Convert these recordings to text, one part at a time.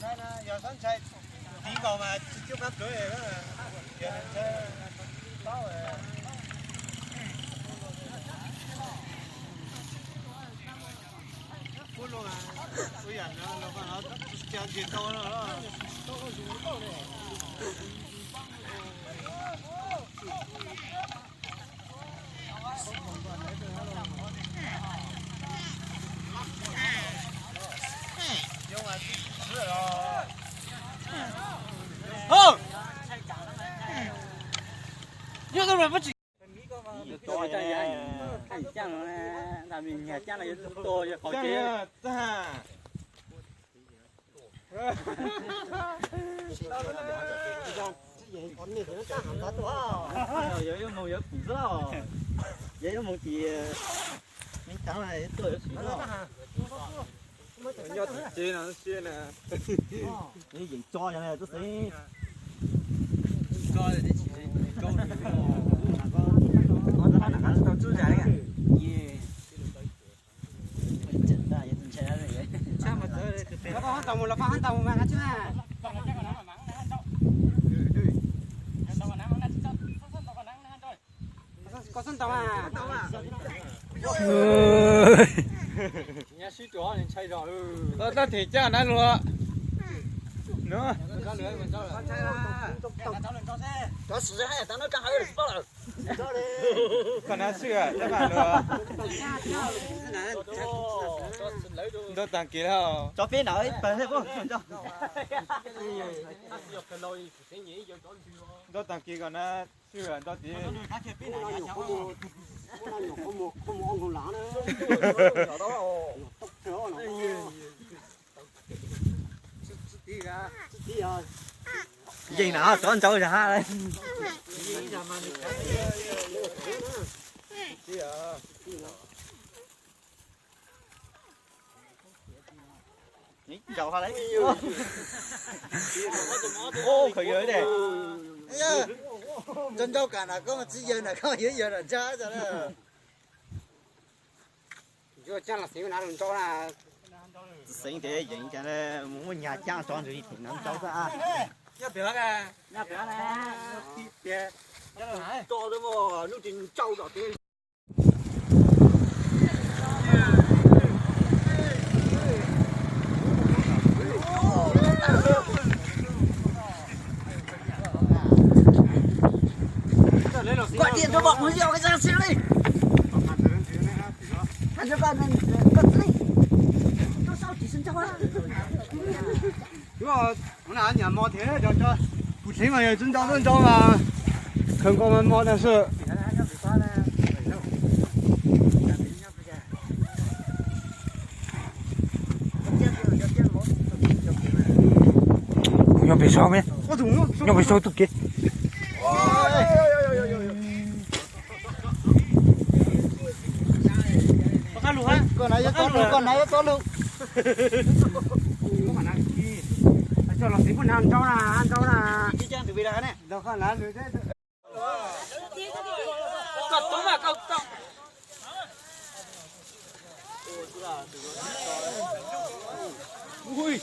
Yog na, yog sab ntshai tiv nkaus mas tsis tshua qab plawv, yog ntshai paub. Ua yam no los cia nce tau. Yog yuav mus yuav pum xwb los, yog yuav mus ces me tav tuaj yuav pum xwb. Nyob tim tsev no siab na. Yeem tso yog tub xeeb. Los koj hab tau mus, los koj hab tau mus mas na tsis na. Koj xub ntaus mas. Tab them caj na luag. Koj na swj tab mam luag. Nrau tag kis lawm. Nrau tag kis kom na swj nrau tid. Yeej na, rov nrau zag. Nrau ha lawm. Khaws yawg de. Tso nrau kam na koj tsis yawg na koj yuav yawg na ntsa. Tub xeeb tias yeem cas mus muaj nyag caj tso ntsws them no ntau xwb. Gọi điện cho bọn nó rượu cái ra xíu đi. Thằng cho con con xíu đi. Tôi sao chỉ xin cho. Ua, ua na nyam mos thiab, kuv tsev mas yog tsis nco tub nco mas, khaws nkaus mas mos tag swb. Nyob pem saud me, nyob pem saud tus kev. Koj na yuav txob lug, koj na yuav txob lug. Coj los txiv kuj nag nrau na, nrau na. Koj tub mas koj, koj. Ui,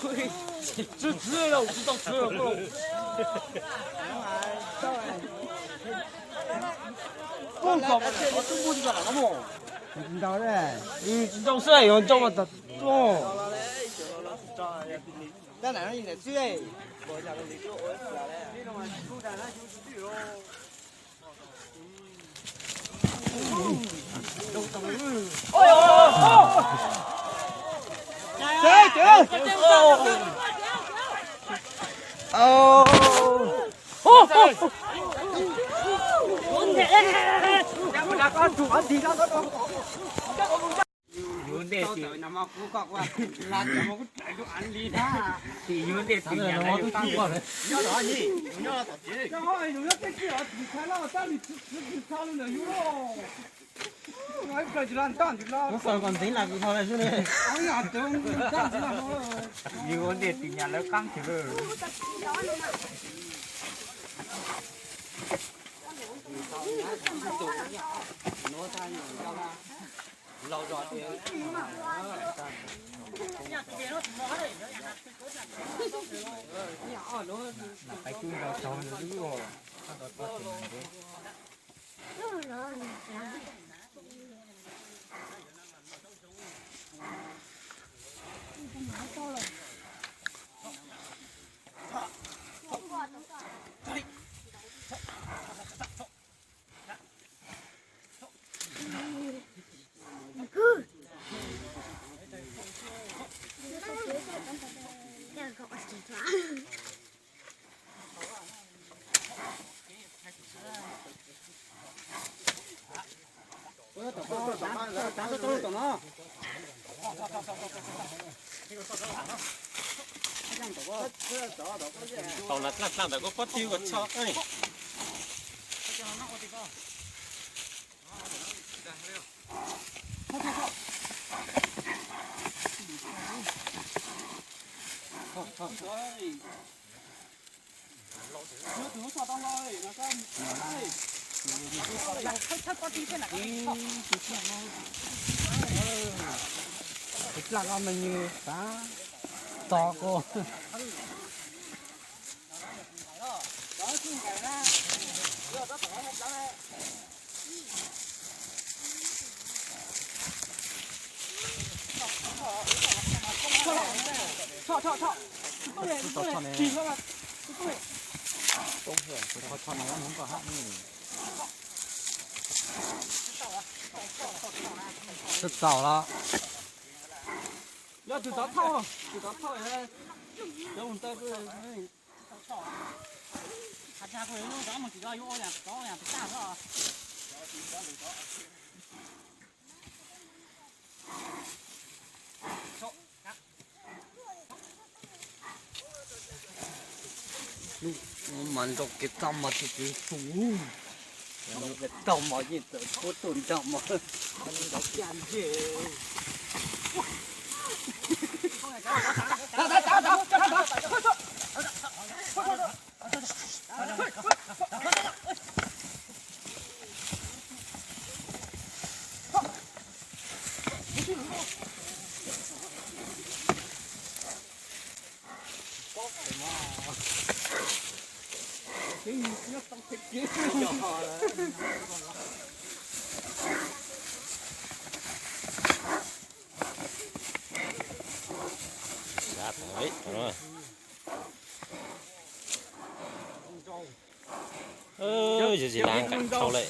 ui, tsis tsis los tsis tau tsis los. Koj kom mas twb muaj ntau, ntau, ntau xwb, yuav ntau mas tas tuaj. Yuav ntej tim, yuav ntej tim nyam no twb tub poj lawm. Muab faws kom ntxeev lam kws ho lawm xwb ne. Yuav ntej tim nyam lawv qaab tshwm lawm. Tau na dlaaj dlaaj ntawm koj pob tw ua tso. Tus dlaaj no mas nws xav tos koj. Txaus lawm. Yog tus tov thauj, tus tov thauj, cov mus taw. Mas nrau kev txaj mas tus kwv tus, nrau kev txaj mas yeej txawm puab tuaj nrag mas. Yog tsis lav nqaim dhau lawm.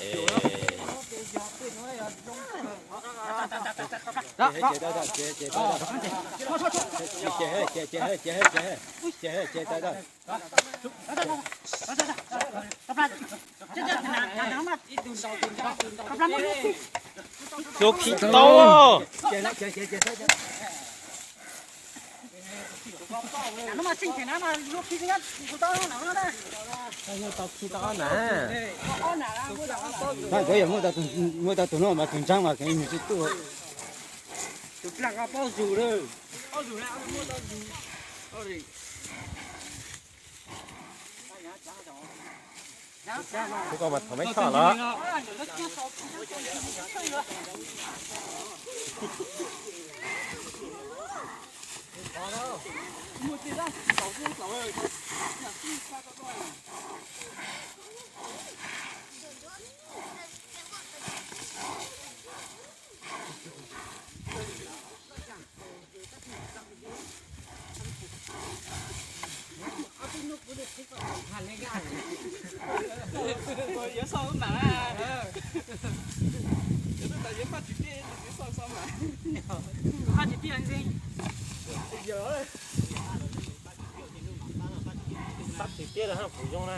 Lub phim tau. Tau phim tau na. Mas koj yog muaj tau tus no mas tus ntsaab mas koj nws tsis tuaj. Tus dlaaj koj paub zug lawm. Tus ko mas thaum me choj los. Sab tiag tiag los kuv zoo na.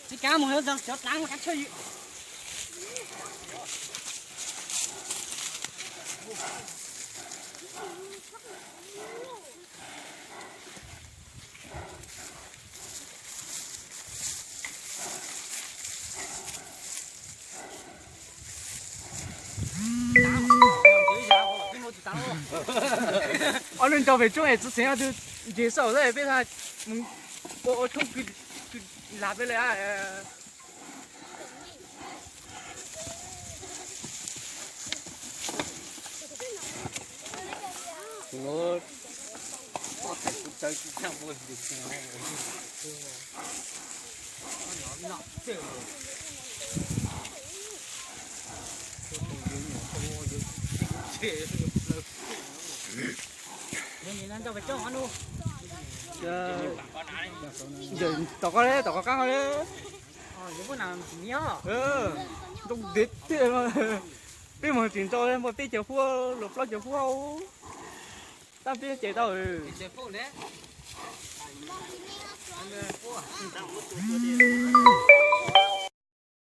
Tsis kav mus xyov dlav mas kav tsij ywm. Ob leeg nrog pem tsoob es txiv xeev tus nce saum lawm peb mus ua ua thoob kws lam peb lawm. Tom qab le, tom qab qab le. Zoo ntev tiag. Peb mus tsis nrau muaj peb caug fuab los plaub caug fuab. Tab peb ces tau.